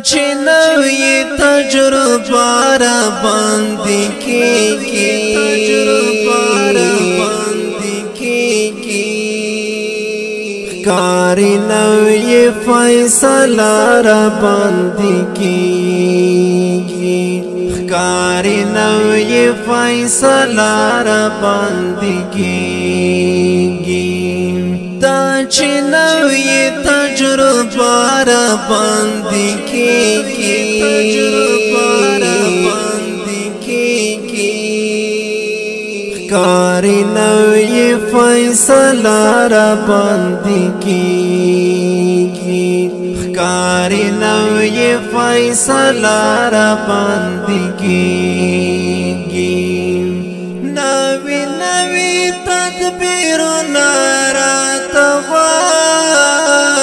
چې نوې تجربه را باندې کیږي، تجربه را باندې کیږي، ښکاري نوې فیصله را باندې کیږي، ښکاري نوې فیصله را باندې کیږي۔ دا چې نوې تجربه را باندې کیږي، تجربه را باندې کیږي، ښکاري نوې فیصله را باندې کیږي، ښکاري نوې فیصله را باندې کیږي۔ نوې نوې تدبیرونه راته غواړي،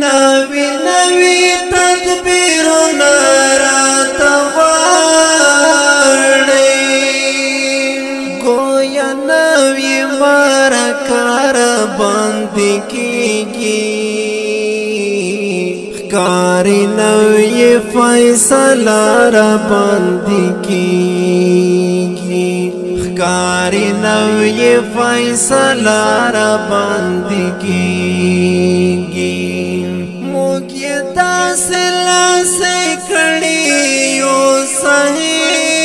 نوې نوې تدبیرونه راته غواړي، ګویا نوې مرکه را باندې کیږي، ښکاري نوې فیصله را باندې کیږي، ښکاري نوې فیصله را باندې کیږي۔ موږ یې داسې لاسې کړي یو صاحبه،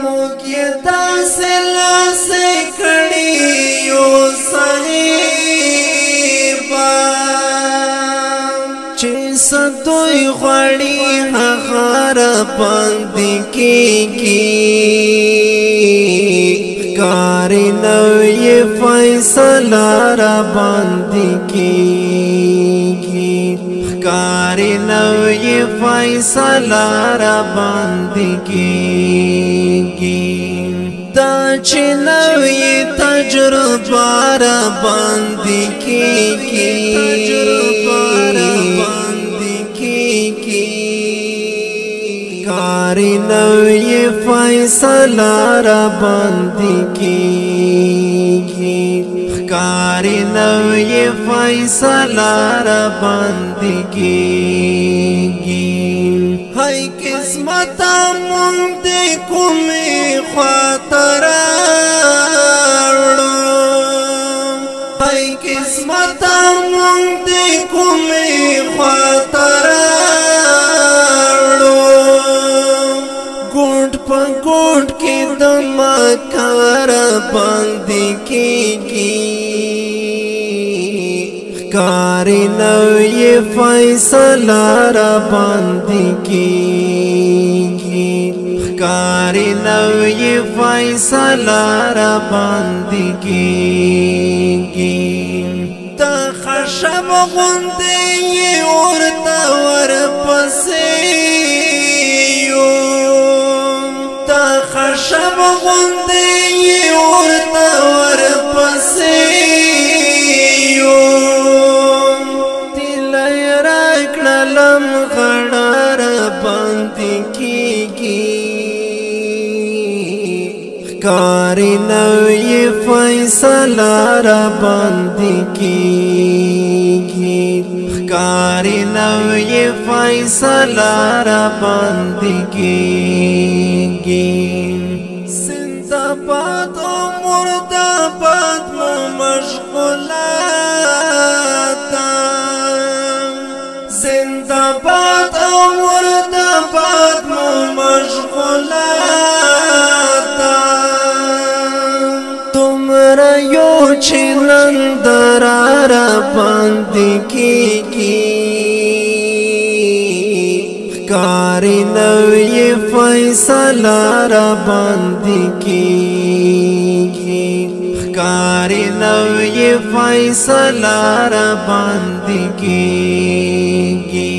موږ یې داسې لاسې کړي یو صاحبه، چې ستوی غواړي هغه را باندې کیږي، ښکاري نوې فیصله را باندې کیږي، ښکاري نوې فیصله را باندې کیږي۔ دا چې نوې تجربه را باندې کیږي، تجربه را باندې کیږي، ښکاري نوې فیصله را باندې کیږي، ښکاري نوې فیصله را باندې کیږي۔ هاي قسمت مونږ دې کومې خواته راوړو، هاي قسمت مونږ دې کومې خواته راوړو، ګوټ په ګوټ کې د مکار باندې کیږي، ښکاري نوې فیصله را باندې کیږي، ښکاري نوې فیصله را باندې کیږي۔ د خشب غوندې یې ورته ورپسې یو، د خشب غوندې یې ورته ورپسې یو، تلی راکړلم غړه را باندې کیږي، ښکاري نوې فیصله را باندې کیږي، ښکاري نوې فیصله را باندې کیږي۔ زنده‌باد او مرده‌باد مو مشغولات، زنده‌باد او مرده‌باد مو مشغولات، دومره یو چې نن دراره باندې کیږي، ښکاري نوې فیصله را باندې کیږي، ښکاري نوې فیصله را باندې کیږي۔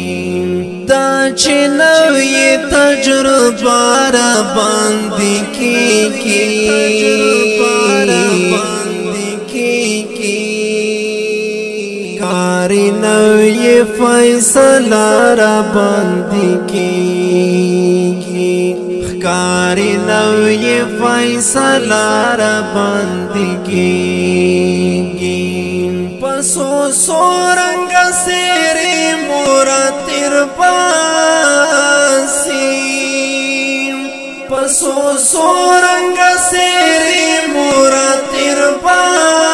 دا چې نوې تجربه را باندې کیږي، تجربه را باندې کیږي، ښکاري نوې فیصله را باندې کیږي، ښکاري نوې فیصله را باندې کیږي۔ پسو سورنګ سیری مورا تیر پاسی، پسو سورنګ سیری مورا تیر پاسی۔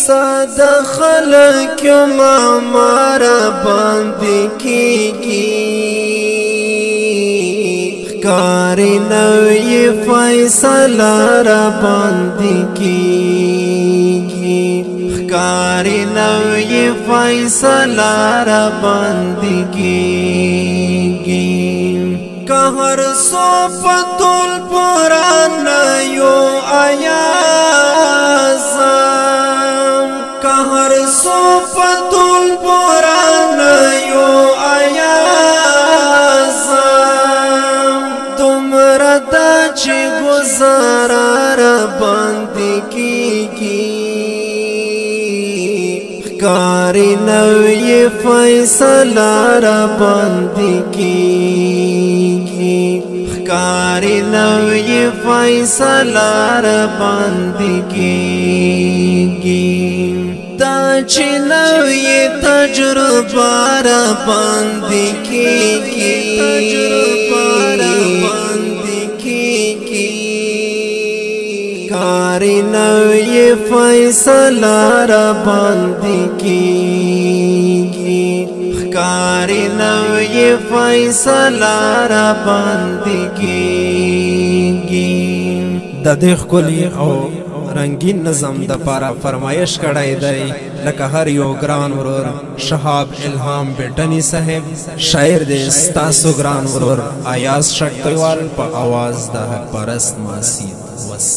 ساده خلک ما مارا باندې کیږي، ښکاری نوې فیصله را باندې کیږي، ښکاری نوې فیصله را باندې کیږي۔ که هر څو پتول پران یو آیا زم، که هر څو پتول پران یو آیا زم، دومره دا چې گزارا را باندې کیږي، ښکاری نوې فیصله را باندې کیږي، ښکاری نوې فیصله را باندې کیږي۔ دا چې نوې تجربه را باندې کیږي، تجربه را باندې کیږي، کاری نوې فیصله را باندې کیږي، ښکاری نوې فیصله را باندې کیږي۔ د دې ښکلي او رنگین نظم د پاره فرمایش کړی دی لکه هر یو ګران ورور شهاب الهام بیټنی صاحب، شاعر دی ستاسو ګران ورور ایاز شکتوال په اواز د حق پرست ماسید وس۔